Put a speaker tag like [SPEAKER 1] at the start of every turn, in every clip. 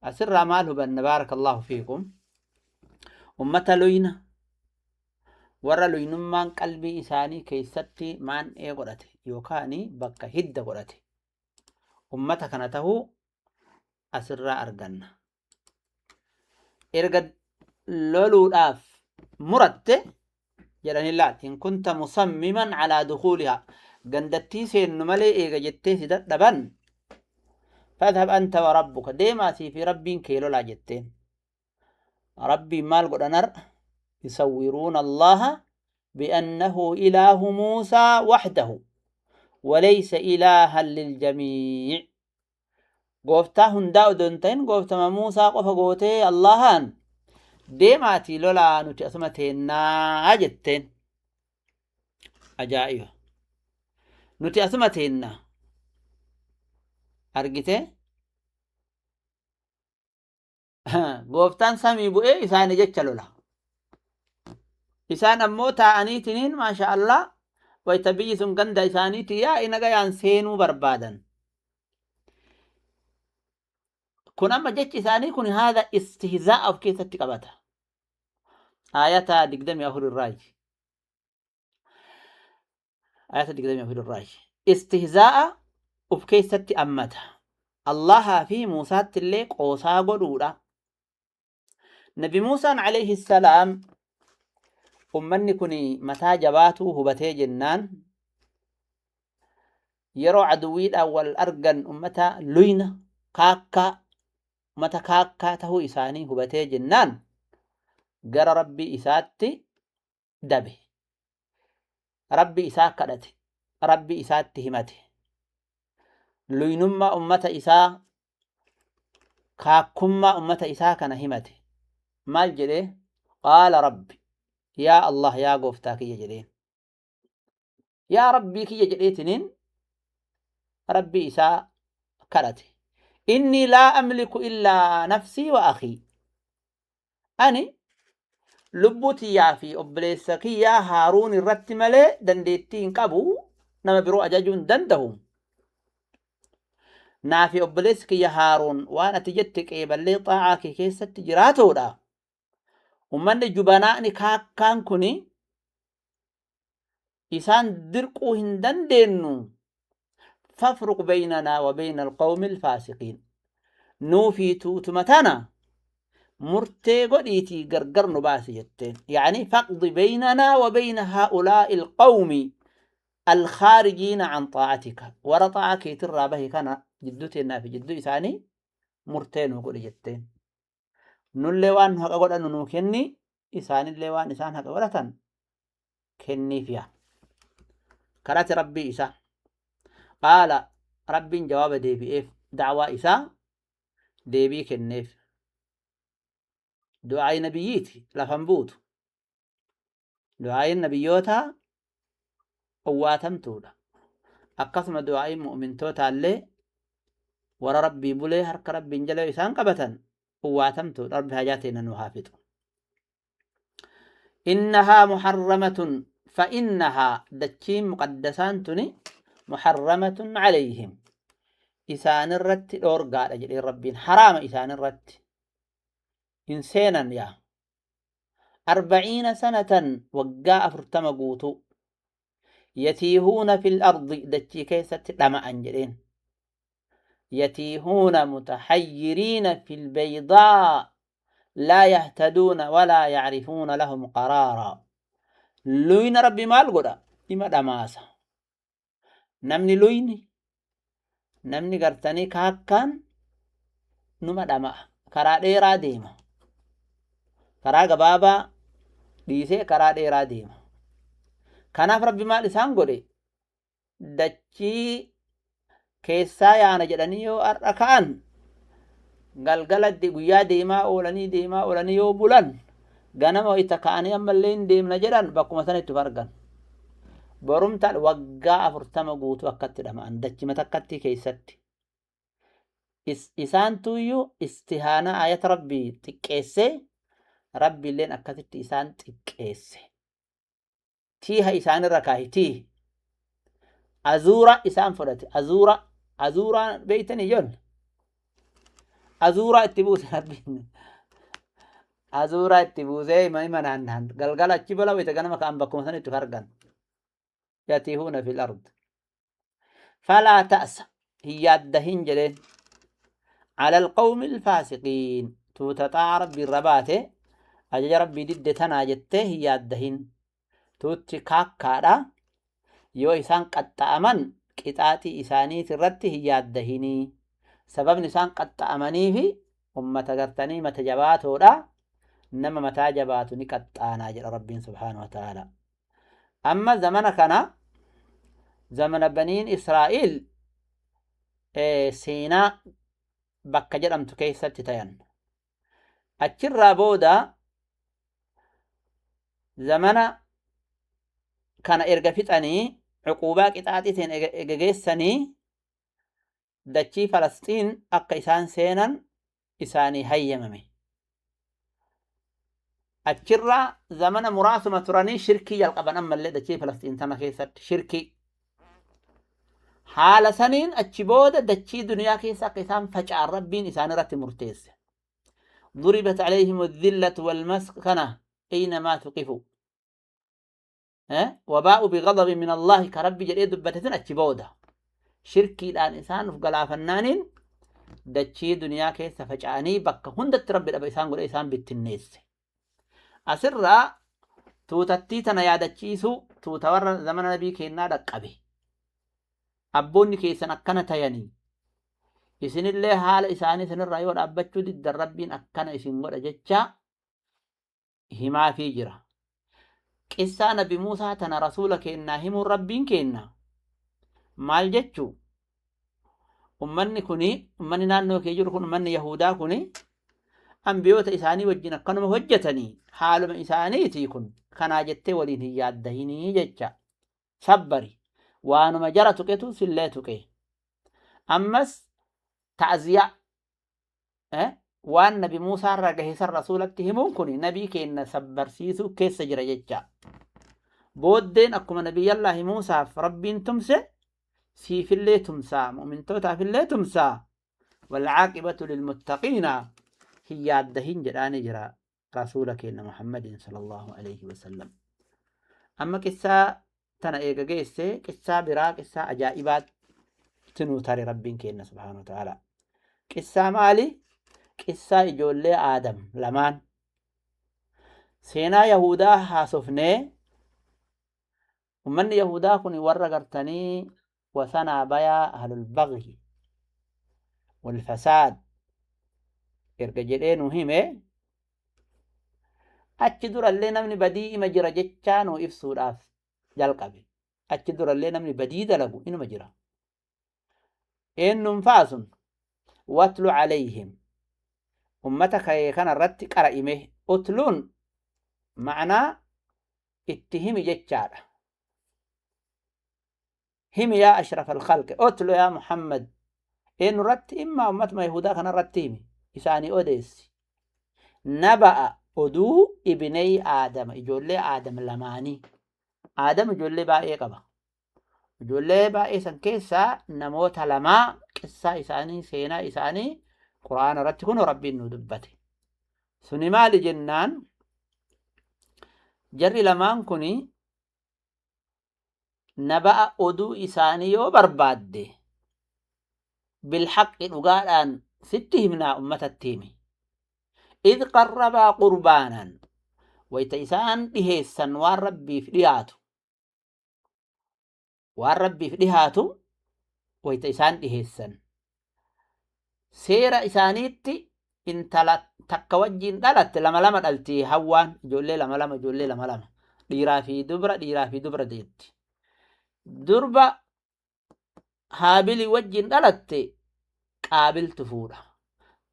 [SPEAKER 1] Asirraa maal hubanna? Baarakallahu fiikum. Ummata luyna, warra luynummaan qalbii isaanii keessatti maan'ee godhate yookaan bakka hidda godhate, ummata kana tahuu asirraa arganna. Erga loluudhaaf muratte jedhanii laal, in kunta musammiman calaa dukuulihaa, gandattii seennu malee eega jettee si dadhaban, fadhhab anta wa rabbuka, deemaa sii fi rabbiin kee lolaa jetteen. Rabbiin maal godhan har'a? Yusawwiruuna Allaha bi'annahu ilaahu Muusaa wahdahu walaysa ilaahan liljamiic. Gooftaa hundaa odoo hin ta'in gooftama Muusaa qofa gootee Allahaan deemaatii lolaa, nuti asuma teennaa jetteen. Ajaa'iba! Nuti asuma teennaa. Argite? Gooftaan samii bu'ee isaanii jecha lola. Isaan ammoo taa'aniitiniin maasha Allah wayta biyyi sun ganda isaaniiti yaa'i nagayaan seenuu barbaadan. Kun amma jechi isaanii kun haadha istihzaa'a of keessatti qabata. Aayata 24 irraayi. Aayata 24 irraayi. Istihzaa'a of keessatti ammata. Allahaa fi Muusaatti illee qoosaa godhuudha. Nabi Muusaan alayhi salaam ummanni kun mataa jabaatuu hubatee jennaan, yeroo aduwwiidhaan wal argan ummata luyna kaakkaa, ummata kaakkaa tahuu isaanii hubatee jennaan gara rabbii isaatti dabe. Rabbi isaa kadhate. Rabbi isaatti himate. Luynummaa ummata isaa, kaakkummaa ummata isaa kana himate. Maal jedhee? Qaala rabbi, yaa Allah, yaa gooftaa kiyya jedheen. Yaa rabbii kiyya jedheetiniin rabbii isaa kadhate. Inni laa amliku illaa nafsii wa akhii. Ani lubbuu tiyyaa fi obboleessa kiyyaa Haaruun irratti malee dandeettii hin qabu, nama biroo ajajuu hin danda'u. Naa fi obboleessi kiyya Haaruun waan ati jette qeeballee xaa'aa kee keessatti jiraatoodha. Ummanni jubanaa'ni kaakkaan kuni isaan dirquu hin dandeenyu. Fafruq beynanaa wa beyna alqawmi alfaasiqiin. Nuu fi tuutuma tana murtee godhiitii gargar nu baasi jetteen. Yaani faqdi beynanaa wa beyna haa'ulaa'i alqawmi alkhaarijiina an xaa'atika. Warra xaa'aa keetirraa bahe kana jidduu teennaa fi jidduu isaanii murtee nuu godhi jetteen. Nullee waan nu haqa godhannu nuu kenni, isaanillee waan isaan haqa godhatan kenniif yaa. Kadhate rabbii isaa. Qaala, rabbiin jawaaba deebi'eef, da'waa isaa deebii kenneef. Du'aayi nabiyyiiti lafan buutu. Du'aayin nabiyyootaa owwaatamtuudha. Akkasuma du'aayin mu'mintootaallee warra rabbii bulee harka rabbiin jala isaan qabatan owwaatamtuudha. Rabbi hajaa teenya nu haa fixu. Innahaa muharramatun, fa'innahaa, dachiin muqaddasaan tuni, muharramatun calayhim, isaanirratti dhoorgaadha jedhee rabbiin, haraama isaanirratti, hin seenan yaa. 40 sanatan, waggaa 40 guutuu, yatiihuuna fil ardi, dachii keessatti dhama'an jedheen. Yatiihuuna mutahayyiriina fil baydaa laa yahtaduuna walaa yacrifuuna lahum qaraara. Luyna rabbi maal godha? Ima dhamaasa. Namni luyni, namni gartanii kaakkaan numa dhama'a. Karaa dheeraa deema. Karaa gabaabaa dhiisee karaa dheeraa deema. Kanaaf rabbi maal isaan godhe? Dachii keessaa yaana jedhanii yoo har'a ka'an, galgala guyyaa deemaa oolanii deemaa oolanii yoo bulan, ganama wayita ka'anii ammallee hin deemna jedhan, bakkuma sanitti of argan. Borumtaan waggaa 40 guutuu akkatti dhama'an dachima takkatti keessatti. Isaantuyyuu istihaanaa ayata rabbii xiqqeessee, rabbiilleen akkasitti isaan xiqqeesse. Tiiha isaanirra kaahi, tiihi. Azuura isaan fudhate. Azuura. Azuuraan beeytanii ijoollee? Azuuraa itti buuse Rabbiin. Azuuraa itti buusee ima naanna'an. Galgala achi bala wayita ganama ka'an bakkuma sanitti argan. Yatiihuuna fil ard. Falaa ta'sa hin yaaddahin jedheen. Ala alqawmi alfaasiqiin. Tuuta xaa'a Rabbii irra baate ajaja Rabbii didde tanaa jettee hin yaaddahin. Tuutti kaakkaadha. Yoo isaan qaxxa'aman qixaaxii isaaniit irratti hin yaaddahinii. Sababni isaan qaxxa'amaniifi ummata gartanii mata jabaatoodha. Nama mataa jabaatu ni qaxxaanaa jedha Rabbiin subhaanahu wa ta'ala. Amma zamana kana zamana baniin Israa'iil seenaa bakka jedhamtu keessatti tayan. Achirraa booda zamana kana erga fixanii cuquubaa qixaaxiitiin erga geessanii dachii Falasxiin akka isaan seenan isaanii hayyamame. Achirraa zamana muraasuma turanii shirkii jalqaban ammallee dachii Falasxiin tana keessatti shirkii. Haala saniin achi booda dachii duniyaa keessa akka isaan faca'an Rabbiin isaan irratti murteesse. ضربت عليهم الذلة والمسكنة أينما ثقفوا. وباءوا بغضب من الله كربي جل دبتتن achi booda. Shirkiidhaan isaan uf galaafannaaniin dachii duniyaa keessa faca'anii bakka hundatti Rabbi dhaba isaan godhe isaan bittinneesse. Asirraa tuutattii tana yaadachiisuu tuuta warra zamana nabii kennaa dhaqqabe. Abboonni keessan akkana tayanii isinillee haala isaanii sanirraa yoo dhaabbachuu diddan Rabbiin akkana isin godha jecha himaafii jira. Qissaa Nabi Muusaa tana rasuula kennaa himuun Rabbiin kenna. Maal jechuu? Ummanni kuni, ummanni naannoo kee jiru kun, ummanni Yahudaa kuni ambiyoota isaanii wajjin akkanuma hojjetanii haaluma isaaniitii kun kanaa jettee waliin hin yaaddahinii jecha. Sabbari waanuma jara tuqetu sillee tuqe. Ammas ta'ziyaa waan Nabi Muusaa irra gahe san rasuulatti himuun kun nabii keenya sabbarsiisuu keessa jira jecha. Booddeen akkuma Nabiyyallaahi Muusaaf Rabbiin tumse siifillee tumsaa, mu'mintootaafillee tumsaa. Walcaaqibatu lilmuttaqiina hin yaaddahin jedhaani jira rasuula keenya Muhammadin sallallahu alaihi wasallam. Amma qissaa tana eega geesse qissaa biraa qissaa ajaa'ibaatti nuu tare Rabbiin keenya subhaanahu wa ta'ala. Qissaa maali? Qissaa ijoollee Aadam lamaan. Seenaa Yahudaa haasofnee ummanni Yahudaa kun warra gartanii wasanaa bayaa ahlul baghi wal fasaad erga jedhee nu hime achi durallee namni badii ima jira jechaa nu ibsuudhaaf jalqabe. Achi durallee namni badii dalagu inuma jira. Eenyuun fa'a sun? Watlu calayhim. Ummata kee kanarratti qara'ime. Utluun ma'anaa itti himi jechaadha. Himi yaa ashraf alkhalqi. Utlu yaa Muhammad. Eenyurratti? Imma ummatuma Yahudaa kanarratti himi. Isaanii odeessi. Naba'a oduu ibnay Aadama. Ijoollee Aadam lamaanii. Aadam ijoollee baay'ee qaba. Ijoollee baay'ee san keessaa namoota lamaa qissaa isaanii seenaa isaanii Quraana irratti kun Rabbiin nu dubbate. Suni maali jennaan jarri lamaan kuni naba'a oduu isaanii yoo barbaadde bilhaqqi dhugaadhaan sitti himnaa ummatatti himi. Idh qarrabaa qurbaanan wayta isaan dhiheessan waan Rabbiif dhiyaatu. Waan Rabbiif dhihaatu wayta isaan dhiheessan. Seera isaaniitti intala takka wajjin dhalatte lama lama dhalti Hawwaan ijoollee lama lama ijoollee lama lama dhiiraa fi dubra dhiiraa fi dubra deetti. Durba Haabilii wajjin dhalatte Qaabiltu fuudha.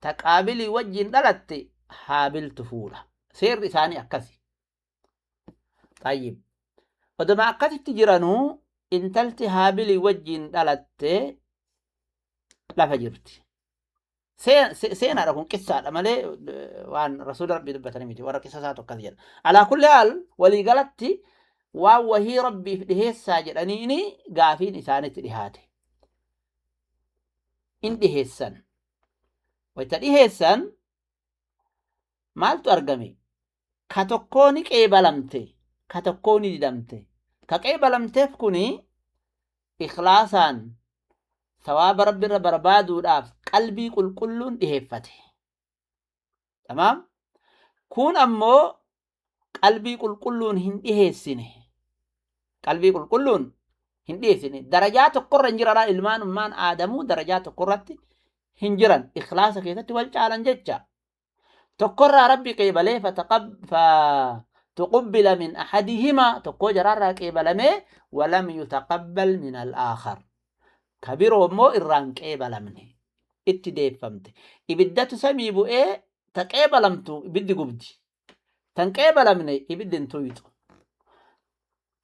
[SPEAKER 1] Ta Qaabilii wajjin dhalatte Haabiltu fuudha. Seerri isaanii akkasi. Tayyib. Oduma akkasitti jiranuu intalti Haabilii wajjin dhalatte lafa jirti. Seenaadha kun qissaadha malee waan rasuula Rabbii dubbatanii miti warra qissa isaatu akkas jedha. Alaa kulli haal waliigalatti waan wahii Rabbiif dhiheessaa jedhaniini gaafiin isaanitti dhihaate. In dhiheessan. Wayta dhiheessan maaltu argame? Ka tokkoo ni qeebalamte, ka tokkoo ni didamte. Ka qeebalamteef kuni ikhlaasaan sawaaba Rabbirra barbaaduudhaaf qalbii qulqulluun dhiheeffate. Tamaam? Kun ammoo qalbii qulqulluun hin dhiheessine. Qalbii qulqulluun hin dhiheessine. Darajaa tokkorra hin jiran ilmaan ummaan Aadamuu darajaa tokkorratti hin jiran. Ikhlaasa keessatti wal caalan jecha. Tokkorraa Rabbi qeebalee فتقبل من أحدهما tokkoo jaraarraa qeebalamee ولم يتقبل من الآخر. Ka biroo immoo irraan qeebalamne. Itti deeffamte. Ibiddatu samii bu'ee ta qeebalamtu ibiddi gubdi. Tan qeebalamne ibiddi hin tuyxu.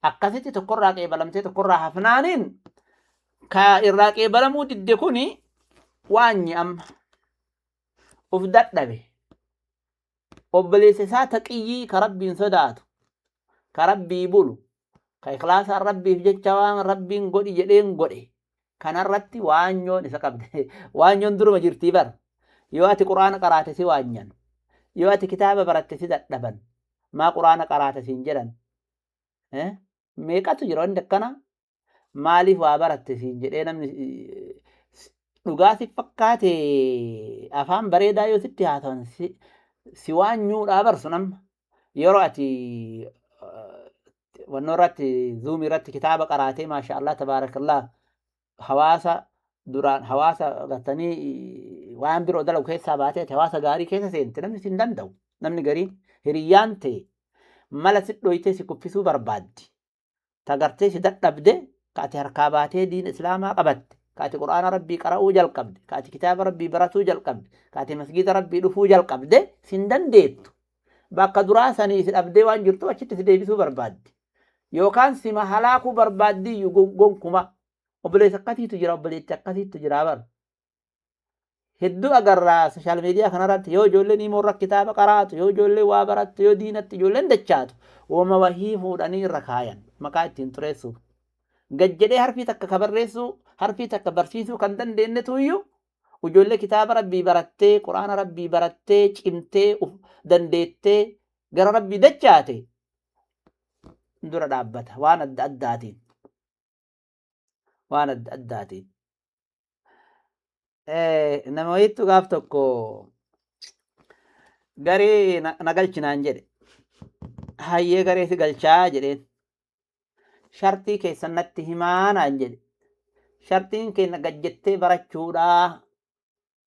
[SPEAKER 1] Akkasitti tokkorraa qeebalamtee tokkorraa hafnaaniin ka irraa qeebalamuu didde kuni waanyi amma uf dadhabe. Obboleessa isaa taqiyyii ka Rabbiin sodaatu, ka Rabbii bulu, ka ikhlaasaan Rabbiif jecha waan Rabbiin godhi jedheen godhe kanarratti waanyoon isa qabde. Waanyoon duruma jirtii bar. Yoo ati Qur'aana qaraate si waanyan. Yoo ati kitaaba baratte si dadhaban. Maa Qur'aana qaraate siin jedhan. Meeqatu jira wanti akkana? Maaliif waa baratte siin jedhee namni dhugaa si fakkaate afaan bareedaa yoo sitti haasawan si waanyuudhaa barsu nama. Yeroo ati wannoo irratti zuumii irratti kitaaba qaraatee maasha Allah tabaarakallah hawaasa duraan hawaasa gartanii waan biroo dalagu keessaa baatee ati hawaasa gaarii keessa seente namni si hin danda'u. Namni gariin hiriyyaan ta'e mala si dhoytee si kuffisuu barbaaddi. Ta gartee si dadhabde ka ati harkaa baatee diin islaamaa qabatte, ka ati Qur'aana Rabbii qara'uu jalqabde, ka ati kitaaba Rabbii baratuu jalqabde, ka ati masgiida Rabbii dhufuu jalqabde si hin dandeettu. Bakka duraa sanii si dhabdee waan jirtu achitti si deebisuu barbaaddi. Yookaan sima halaakuu barbaaddiyyuu gonkuma. Obboleessa akkasiitu jira, obboleetti akkasiitu jira bar. Hedduu agarraa sooshaal miidiyaa kanarratti yoo ijoolleen imoo irra kitaaba qaraatu, yoo ijoolleen waa barattu, yoo diinatti ijoolleen dachaatu, wama wahii fuudhanii irra kaayan maqaa ittiin xureessuuf. Gad jedhee harfii takka ka barreessuu, harfii takka barsiisuu kan dandeenyetu iyyuu ijoollee kitaaba Rabbii barattee, Qur'aana Rabbii barattee, cimtee, uf dandeettee gara Rabbii dachaate dura dhaabbata waan adda addaatiin. Waan adda addaatiin. Nama wayiittu gaaf tokko garee na galchi naan jedhe. Hayyee garee si galchaa jedheen. Shartii keessan natti himaa naan jedhe. Shartiin keenya gad jettee barachuudhaa.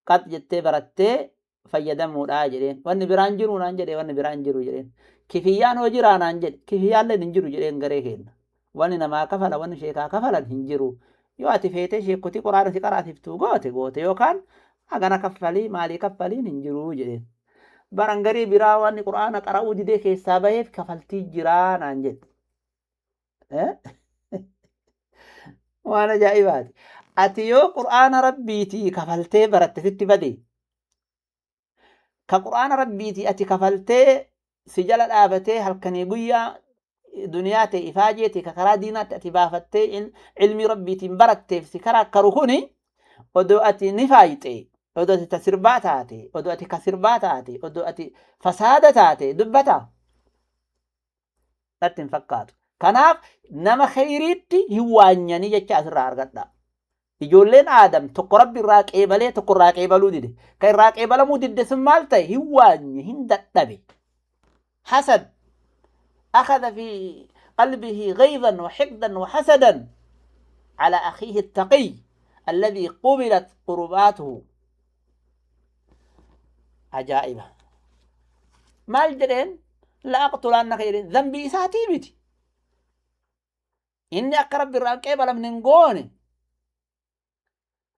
[SPEAKER 1] Qax jettee barattee fayyadamuudhaa jedheen. Wanni biraan jiru naan jedhe, wanni biraan jiru jedheen. Kifiyyaan hoo jiraa naan jedhe. Kifiyyaalleen hin jiru jedheen garee keenya. Wanni namaa kafala, wanni sheekaa kafalan hin jiru. Yoo ati feetee sheekotii Quraana si qaraasiftuu goote goote yookaan hagana kaffalii maalii kaffaliin hin jiru jedheen. Baran garii biraa wanni Quraana qara'uu didee keessaa baheef kafaltii jiraa naan jedhe. Waan ajaa'ibaati. Ati yoo Qur'aana Rabbiitii kafaltee baratte sitti bade. Ka Qur'aana Rabbiitii ati kafaltee si jala dhaabatee halkanii guyyaa duniyaa ta'e ifaajee ta'e ka karaa diinaatti ati baafattee ilmii Rabbiitiin baratteef si karaa karu kuni odoo ati ni faayxe, odoo ati tasirbaa taate, odoo ati kasirbaa taate, odoo ati fasaada taate dubbata. Natti hin fakkaatu. Kanaaf nama kheyriitti hin waanyanii jecha asirraa argadha. Ijoolleen Aadam tokko Rabbi irraa qeebalee tokko irraa qeebaluu dide. Ka irraa qeebalamuu didde sun maal ta'e? Hin waanye, hin dadhabe. Hasad. Akhadha fi qalbihi ghayzan wa hiqdan wa hasadan ala akhiihi attaqiy alladhi qubilat qurubaatuhu. Ajaa'iba. Maal jedheen? La'aqtulaannaka jedheen. Zambii isaatii miti. Inni akka Rabbi irraa hin qeebalamne hin goone.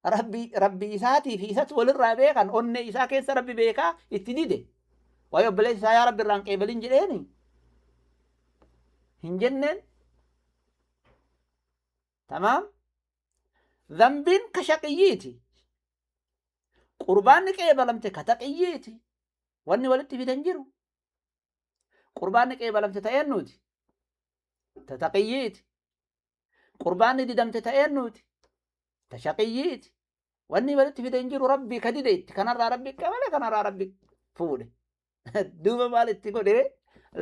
[SPEAKER 1] Rabbi isaatii fi isatu walirraa beekan onnee isaa keessa Rabbi beekaa itti dide. Waa'ee obboleessa isaa yaa Rabbi irraa hin qeebalin jedheeni. Hin jenneen. Tamaam. Zambiin ka shaqiyyiiti. Qurbaanni qeebalamte ka taqiyyiiti. Wanni walitti fidan jiru. Qurbaanni qeebalamte ta eennuuti? Ta taqiyyiiti. Qurbaanni didamte ta eennuuti? Ta shaqiyyiiti. Wanni walitti fide hin jiru. Rabbii ka dide itti kanarraa rabbi qabale, kanarraa rabbi fuudhe. Duuba maal itti godhe?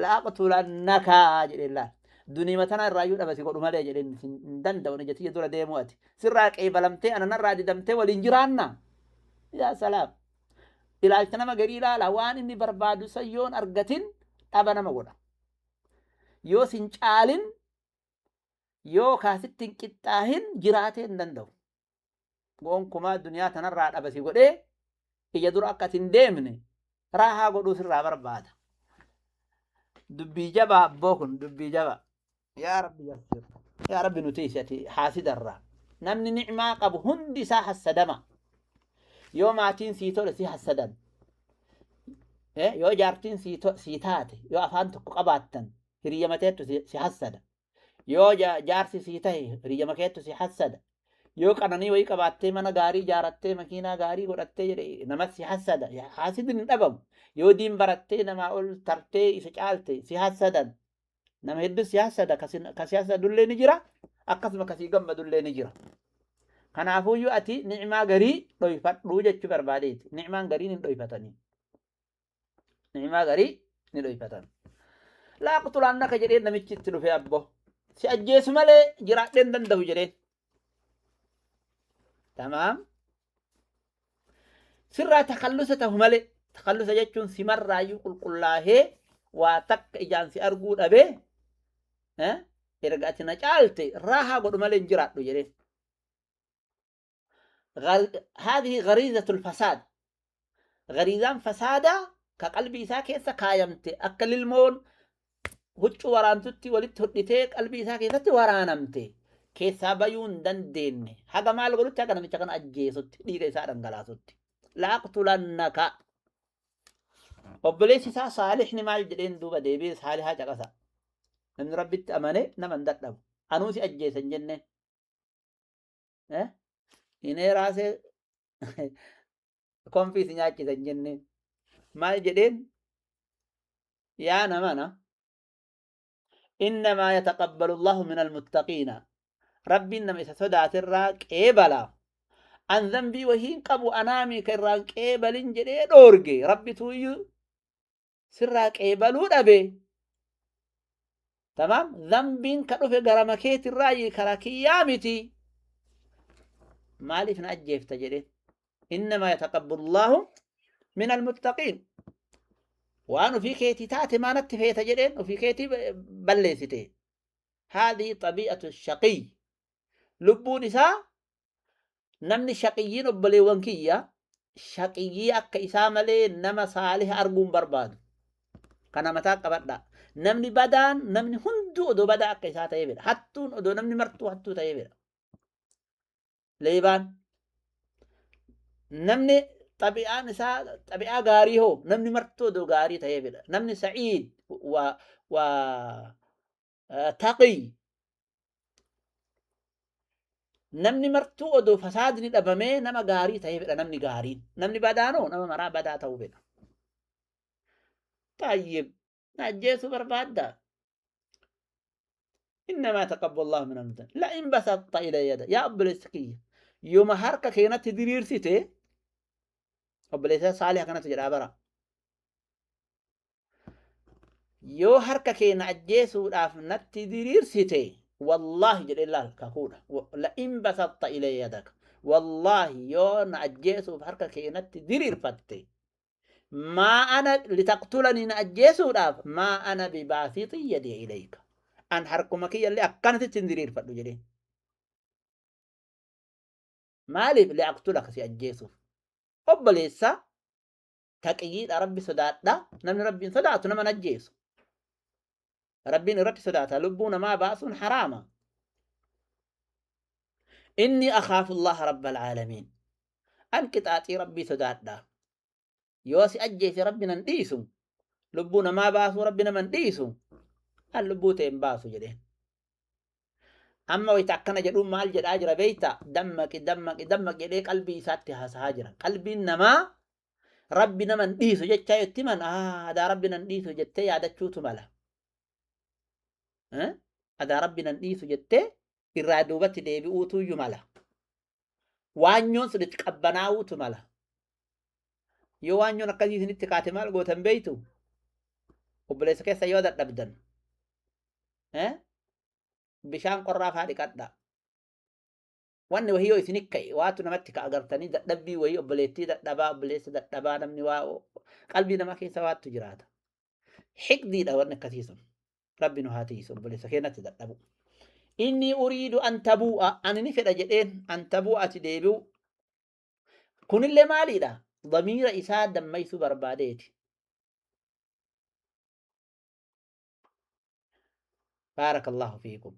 [SPEAKER 1] La'aqtulannaka jedheen. Laal, duniima tana irraayyuu dhaba si godhu malee jedheen. Hin danda'u ija tiyya dura deemuu. Ati sirraa qeebalamtee ananarraa didamtee waliin jiraanna? Yaa salaam! Ilaalcha nama garii ilaala. Waan inni barbaadu san yoon argatin dhaba nama godha. Yoo sin caalin, yoo kaasitti hin qixxaahin, jiraatee hin danda'u. Gonkumaa duniyaa tanarraa dhaba si godhee ija dura akka ati hin deemne raahaa godhuu sirraa barbaada. Dubbii jabaa abboo, kun dubbii jabaa. Yaa Rabbi yassir. Yaa Rabbi nuti ati haasidarraa. Namni ni'maa qabu hundi isaa hassadama. Yoo maatiin sii tole si hassadan. Yoo jaartiin sii taate, yoo afaan tokko qabaattan, hiriyya mateettu si hassada. Yoo jaarsi sii tahe, hiriyya keettu si hassada. Yoo qananii wayii qabaattee, mana gaarii ijaarattee, makiinaa gaarii godhattee jedhe, namas si hassada. Haasidni hin dhabamu. Yoo diin barattee namaa ol tartee isa caalte, si hassadan. Nama hedduu si hassada. Kasi hassadullee ni jira, akkasuma kasii gammadullee ni jira. Kanaafuyyuu ati ni'maa garii dhoyfadhuu jechuu barbaadeeti. Ni'maan gariin hin dhoyfatanii. Ni'maa garii ni dhoyfatan. La'aqtulannaka jedheen namichi itti dhufee, abbo. Si ajjeesu malee jiraadhee hin danda'u jedheen. Tamaam. Sirraa takallusa ta'u malee, takallusa jechuun simarraayyuu qulqullaahee waa takka ijaan si arguu dhabee, erga ati na caalte raahaa godhu malee hin jiraadhu jedheen. هذه غريزة الفساد. غريزان فسادا ka qalbii isaa keessa kaayamte, akka lilmoon huccuu waraantutti walitti hodhitee qalbii isaa keessatti waraanamte, keessaa bayuu hin dandeenye. Haga maal godhutti? Haga namicha kana ajjeesutti, dhiiga isaa dhangalaasutti. La'aqtulannaka. Obboleessi isaa Saalihni maal jedheen duuba? Deebi'ee Saalihaa caqasa. Namni Rabbitti amane nama hin dadhabu. Anuu si ajjeesan jenneen. Inee raasee konfii si nyaachisan jenneen. Maal jedheen? Yaa namana, إنما يتقبل الله من المتقين. Rabbiin nama isa sodaatirraa qeebala. An zambii wahiin qabu, anaami ka irraan qeebalin jedhee dhoorge. Rabbituuyyuu sirraa qeebaluu dhabe. Tamaam, zambiin ka dhufe garama keetirraa, karaa kiyyaa miti. Maaliif na ajjeefta jedheen? إنما يتقبل الله من المتقين. Waan ofii keetii taate maanatti feeta jedheen. Ofii keetii balleessite. هذه طبيعة الشقي. Lubbuun isaa, namni shaqiyyiin, obboleewwan kiyya, shaqiyyii akka isaa malee nama saaliha arguun barbaadu. Kana mataa qabadha. Namni badaan, namni hunduu odoo badaa akka isaa ta'ee fedha. Hattuun odoo namni martuu hattuu ta'ee fedha. Leebaan, namni xabi'aan isaa xabi'aa gaarii hoo, namni martuu odoo gaarii ta'ee fedha. Namni sa'iid wa taqii, namni martuu odoo fasaadni dhabamee nama gaarii ta'ee fedha namni gaariin. Namni badaanoo nama maraa badaa ta'uu fedha. طيب, ajjeesuu barbaadda. إنما يتقبل الله من المتقين. لئن بسطت إلي يدك, yaa obboleessa kiyya, yooma harka keenatti diriirsite, obboleessa Saalih akkanatti jedhaa bara, yoo harka keenya ajjeesuudhaaf natti diriirsite, wallaahi jedhee, laal, kakuudha. لئن بسطت إلي يدك, wallaahi yoo na ajjeesuuf harka keenatti diriirfatte, ما أنا لتقتلني, na ajjeesuudhaaf, ما أنا بباسط يدي إليك, an harkuma kiyya illee akkanatti hin diriirfadhu jedheen. Maaliif? لأقتلك, si ajjeesuuf. Obboleessa taqiyyiidha, Rabbi sodaadha. Namni Rabbiin sodaatu nama ajjeesu. Rabbiin irratti sodaata. Lubbuu namaa baasuun haraama. إني أخاف الله رب العالمين. An qixaaxii Rabbii sodaadha. Yoo si ajjeese Rabbi nan dhiisu. Lubbuu namaa baasuu Rabbi naman dhiisu. An lubbuu ta'e hin baasu jedheen. Amma wayita akkana jedhuun maal jedhaa jira beeyta? Dammaqi, dammaqi, dammaqi jedhee qalbii isaatti haasahaa jira. Qalbiin namaa Rabbi naman dhiisu jechaa itti himan, adaa Rabbi nan dhiisu jettee yaadachuutu mala. Adaa Rabbi nan dhiisu jettee irraa duubatti deebi'uutuyyuu mala. Waanyoon sun itti qabbanaa'uutu mala. Yoo waanyoon akkasii isinitti kaate maal gootan beeytu? Obboleessa keessa yoo dadhabdan bishaan qorraa faa dhiqadhaa. Wanni wahii yoo isinit ka'e waatu namatti ka'a agartanii dadhabbii wahii obboleettii dadhabaa obboleessa dadhabaa namni waa qalbii namaa keessa waattu jiraata. Hiqdiidha wanni akkasii sun. Rabbi nu haa tiisu obboleessa keenyatti dadhabu. Inni uriidu an tabu'a ani ni fedha jedheen an tabu'a ati deebi'u. Kunillee maaliidha? Damiira isaa dammaysuu barbaadeeti. Baarakallahu fiikum.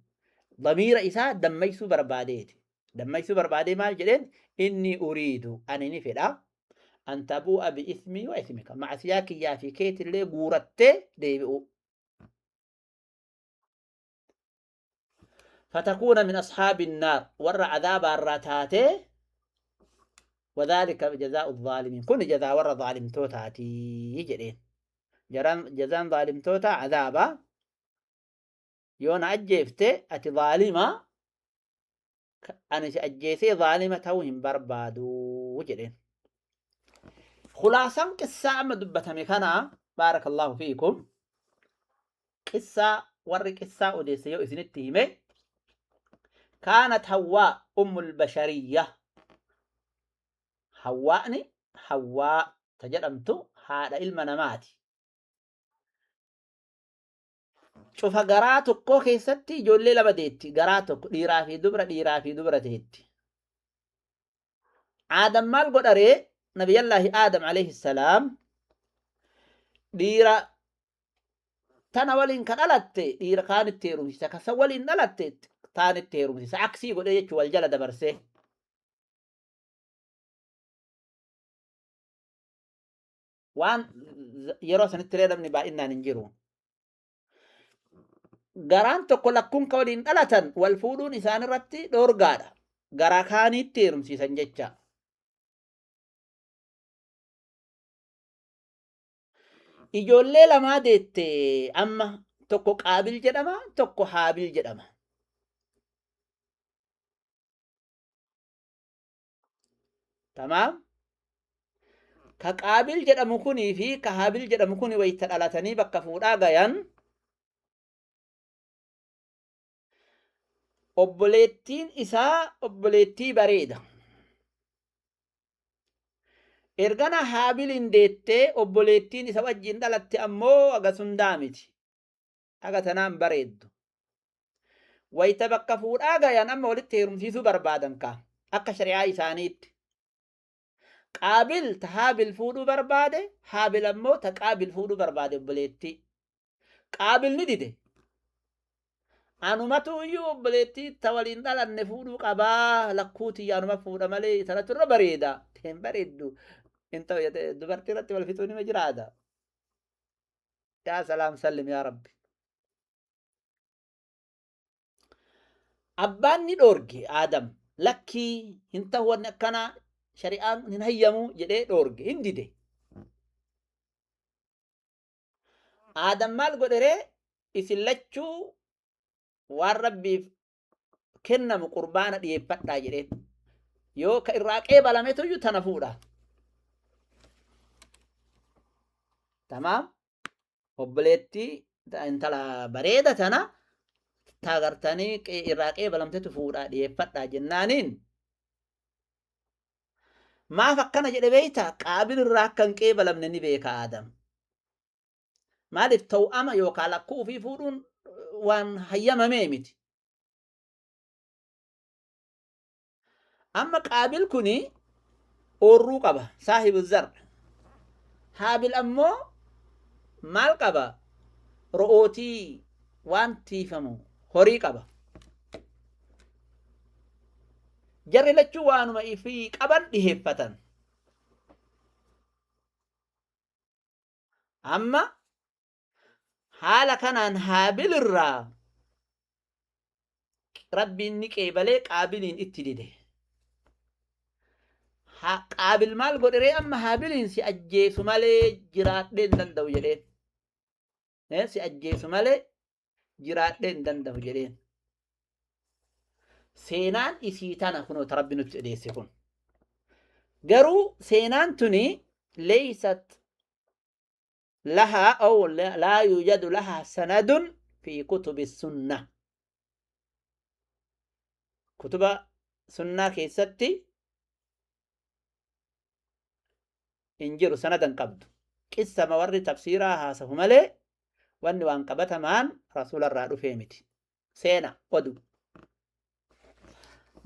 [SPEAKER 1] Damiira isaa dammaysuu barbaadeeti. Dammaysuu barbaadee maal jedheen? Inni uriidu ani ni fedha an tabu'a bi ismii wa ismika. Macasiyaa kiyyaa fi keetillee guurattee deebi'u. فتكون من أصحاب النار ور عذاب الرتاتي وذلك جزاء الظالمين. كن جزاء ور ظالم توتاتي يجرين جزاء ظالم توتا عذابا يون أجيفت أتي ظالمة أنا أجيسي ظالمة توهم بربادو وجرين. خلاصا قصة أما دبتمي كان بارك الله فيكم. قصة ور قصة أوديسيو إذن التيمة. كانت حواء أم البشرية. حواءني حواء تجرمت هذا المنامات. شوف قراتك كو كيستي جولي لبديتي قراتك ديرا في دبرة ديرا في دبرة تهتي. آدم مال قدري نبي الله آدم عليه السلام ديرا تناولين كنالت ديرا كانت تيرومسيسا كسولين نالت تانت تيرومسيسا عكسي قد يجو والجلد برسه. وان yeroo sanitti illee namni baay'inaan hin jiru. Garaan tokko lakkuun ka waliin dhalatan wal fuudhuun isaan irratti dhoorgaadha. Garaa kaaniitti heerumsiisan jecha. Ijoollee lamaa deette amma tokko Qaabil jedhama tokko Haabil jedhama. Tamaam. Ka Qaabil jedhamu kunii fi ka Haabil jedhamu kuni wayita dhalatanii bakka fuudhaa gayan obboleettiin isaa obboleettii bareeda. Ergana Haabiliin deettee obboleettiin isa wajjin dhalatte ammoo aga sundaa miti. Aga tanaan bareeddu. Wayita bakka fuudhaa gayan amma walitti heerumsiisuu barbaadan kaa akka shari'aa isaaniitti. Qaabil ta Haabil fuudhuu barbaade, Haabil ammoo ta Qaabil fuudhuu barbaade obboleettii. Qaabil ni dide. Anumatu iyyuu obboleettii ta waliin dhalanne fuudhuu qabaa lakkuutii anuma fuudha malee sanatu irra bareeda. Hin bareeddu. Hin ta'u dubartii irratti wal fixuun nima jiraata. Yaa salaam sallim yaa Rabbi. Abbaan ni dhoorge Aadam lakkii hin ta'u wanni akkanaa shari'aan hin hayyamu jedhee dhoorge hin dide. Aadam maal godheree isin lachuu waan Rabbiif kennamu qurbaana dhiyeeffadhaa jedheen. Yoo ka irraa qeebalametu iyyuu tana fuudha. Tamaam. Obboleettii intala bareeda tana taagartanii irraa qeebalamtetu fuudhaa dhiyeeffadhaa jennaaniin. Maaf akkana jedhe beeyta? Qaabil irraa akka hin qeebalamne ni beeka Aadam. Maaliif taw'ama yookaan lakkuu ofii fuudhuun waan hayyamamee miti. Amma Qaabil kuni oorruu qaba saahibu zar. Haabil ammoo maal qaba? Ro'ootii waan tiifamu horii qaba. Jarri lachuu waanuma ifii qaban dhiheeffatan. Amma haala kanaan Haabil irraa Rabbiin ni qeebalee Qaabiliin itti dide. Qaabil maal godheree amma Haabiliin si ajjeesu malee jiraadhee hin danda'u jedheen. Si ajjeesu malee jiraadhee hin danda'u jedheen. Seenaan isii tana kunoo Rabbi nutti odeesse kun. Garuu seenaan tuni leeysat lahaa aw laa yuujadu lahaa sanadun fi kutubi sunna. Kutuba sunnaa keessatti hin jiru sanadan qabdu. Qissama warri tafsiiraa haasahu malee wanni waan qabatamaan rasuularraa dhufee miti. Seena odu.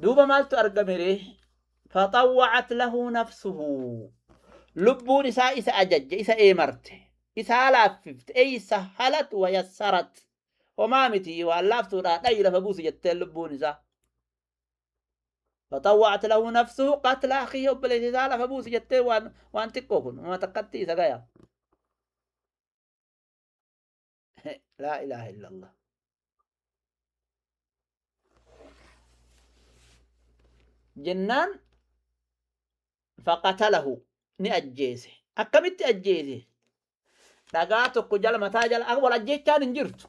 [SPEAKER 1] Duuba maaltu argame ree? Faxawwacat lahu nafsuhu. Lubbuun isaa isa ajajje, isa eemarte, isaa laaffifte, ey sahhalat wa yassarat. Homaa miti waan laaftuudhaa dhayi lafa buusi jetteen lubbuun isaa. Faxawwacat lahu nafsuhu qatla akhiihi obboleessa isaa lafa buusi jettee waan xiqqoo kun uma takkatti isa gaya. Laa ilaaha illallah. Jennaan faqatalahu ni ajjeese. Akkamitti ajjeese? Dhagaa tokko jala mataa jala akka wal ajjeechaan hin jirtu.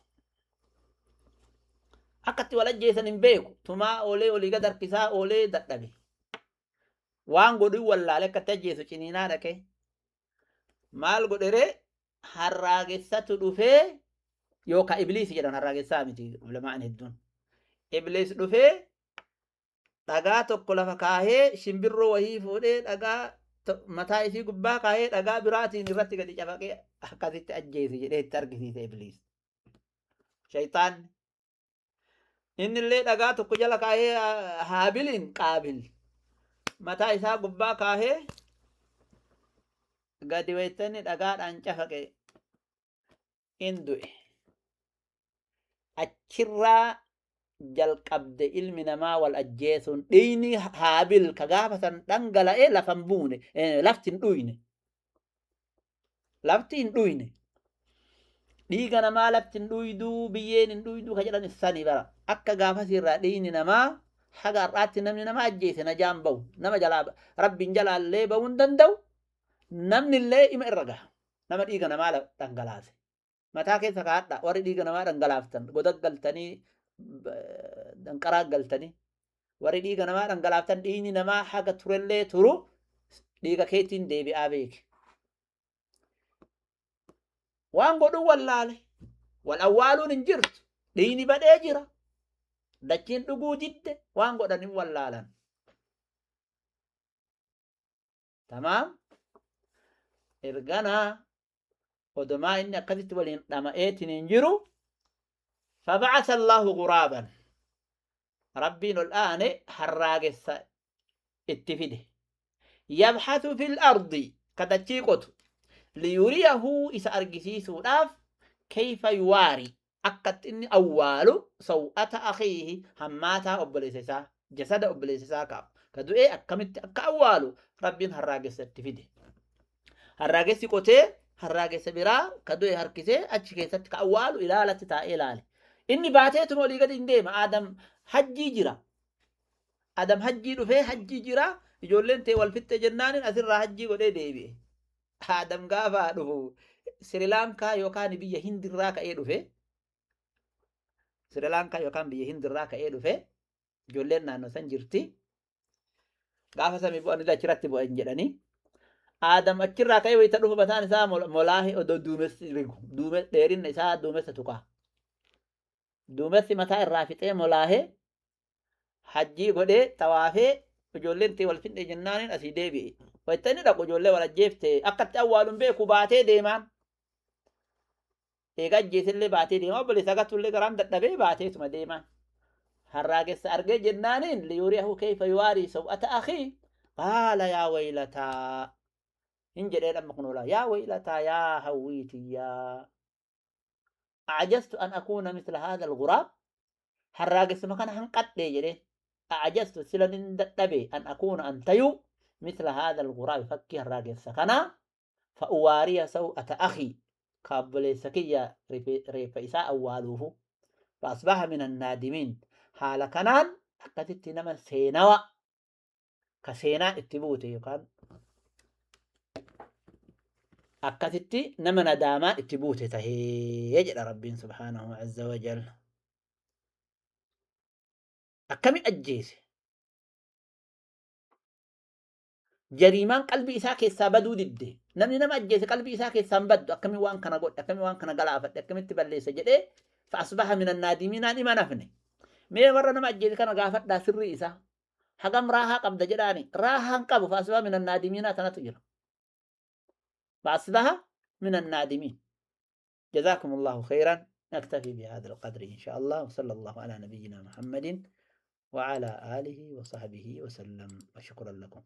[SPEAKER 1] Akkatti wal ajjeesan hin beeku. Tumaa oolee olii gad harkisaa oolee dadhabe. Waan godhu wallaale akkatti ajjeesu ciniinaa dhaqee. Maal godheree harraagessatu dhufee yookaan ibliis jedhan harraagessaa miti ulamaan hedduun. Ibliis dhufee dhagaa tokko lafa kaahee shimbirroo wayii fuudhee dhagaa mataa isii gubbaa kaahee dhagaa biraatiin irratti gadi cafaqee akkasitti ajjeese jedhee itti argisiise ibliis. Shayxaanni. Inni illee dhagaa tokko jala kaahee Haabiliin Qaabil mataa isaa gubbaa kaahee gadi wayitanii dhagaadhaan cafaqe in du'e. Achirraa jalqabde ilmi namaa wal ajjeesuun dhiigni Haabil ka gaafa san dhangala'ee lafa hin buune, lafti hin dhuyne. Lafti hin dhuyne. Dhiiga namaa lafti hin dhuyduu, biyyeen hin dhuyduu ka jedhan sani bara. Akka gaafasirraa dhiigni namaa haga har'aatti namni nama ajjeese najaan bahu. Nama jalaa rabbiin jalaallee bahuu hin danda'u. Namni illee ima irra gaha. Nama dhiiga namaa dhangalaase. Mataa keessa kaa'adha. Warri dhiiga namaa dhangalaaftan goda galtanii danqaraa galtanii warri dhiiga namaa dhangalaaftan dhiigni namaa haga turellee turu dhiiga keetiin deebi'aa beeki. Waan godhuu wallaale. Wal awwaaluun hin jirtu. Dhiigni badhee jira. Dachiin dhuguu didde waan godhan hin wallaalan. Tamaam. Erganaa odomaa inni akkasitti waliin dhama'eetiin hin jiru. Fabacasa Allahu guraaban. Rabbiin ol aane harraagessa itti fide. Yabxathu fil ardi ka dachii qotu. Liyuriyahu isa argisiisuudhaaf kayfa yuwaari akkatti inni awwaalu saw'ata akhiihi hammaataa obboleessa isaa jasada obboleessa isaa kaa'u. Ka du'ee akkamitti akka awwaalu Rabbiin harraagessa itti fide. Harraagessi qotee harraagessa biraa ka du'e harkisee achi keessatti ka awwaalu ilaalatti taa'ee ilaale. Inni baateetuma olii gadi hin deema. Aadam hajjii jira. Adam hajjii dhufee hajjii jira. Ijoolleen ta'e wal fixxe jennaanin asirraa hajjii godhee deebi'e. Aadam gaafa dhufu Sirilaankaa yookaan biyya Hindirraa ka'ee dhufe. Sirilaankaa yookaan biyya Hindirraa ka'ee dhufe. Ijoolleen naannoo san jirti. Gaafa samii bu'an illee achirratti bu'an jedhanii. Aadam achirraa ka'ee wayita dhufu mataan isaa molaahee odoo duumessi rigu. Dheerinna isaa duumessa tuqaa. Duumessi mataa irraa fixee molaahee hajjii godhee xawaafee ijoolleen ta'e wal fixne jennaaniin asii deebi'e. Wayita inni dhaqu ijoollee wal ajjeefte akkatti awwaaluun beeku baatee deemaan. Egaa ajjeesillee baatee deemaa obboleessa agartullee garaan dadhabee baateetuma deemaan. Harraagessa argee jennaaniin liyuriyahu kayfa yuwaarii saw'ata akhii qaala yaa waylataa. Hin jedhee dhamma kun oolaa yaa waylataa yaa hawwiitiyyaa. Ajastu an akuuna misla haadha al-ghuraab. Harraagessuma kana hanqadhee jedheen. Ajastu sila nin dadhabe an akuuna an tayuu misla haadha al-ghuraab fakkii harraagessa kanaa fa'uwaariya saw'ata akhii kaabboleessa kiyya reeffa isaa awwaaluufu. Fa'asbaha min annaadimiin haala kanaan akkasitti nama seenawa ka seenaan itti buute yookaan akkasitti nama nadaamaan itti buute tahee jedha Rabbiin subhaanahu azza wa jal. Akkami ajjeese? Jariimaan qalbii isaa keessaa baduu didde. Namni nama ajjeese qalbii isaa keessaa hin baddu. Akkamiin waan kana godhe, akkamiin waan kana galaafadhe, akkamitti balleessa jedhee fa'asbaha minan naadimiinaan ima nafne. Mee warra nama ajjeese kana gaafadhaa sirrii isaa. Hagam raahaa qabda jedhaani. Raahaa hin qabu fa'asbaha minan naadimiinaa tanatu jira. Fa'asbaha minan naadimiin. جزاكم الله خيرا. نكتفي بهذا القدر إن شاء الله، وصلى الله على نبينا محمد وعلى آله وصحبه وسلم، وشكرا لكم.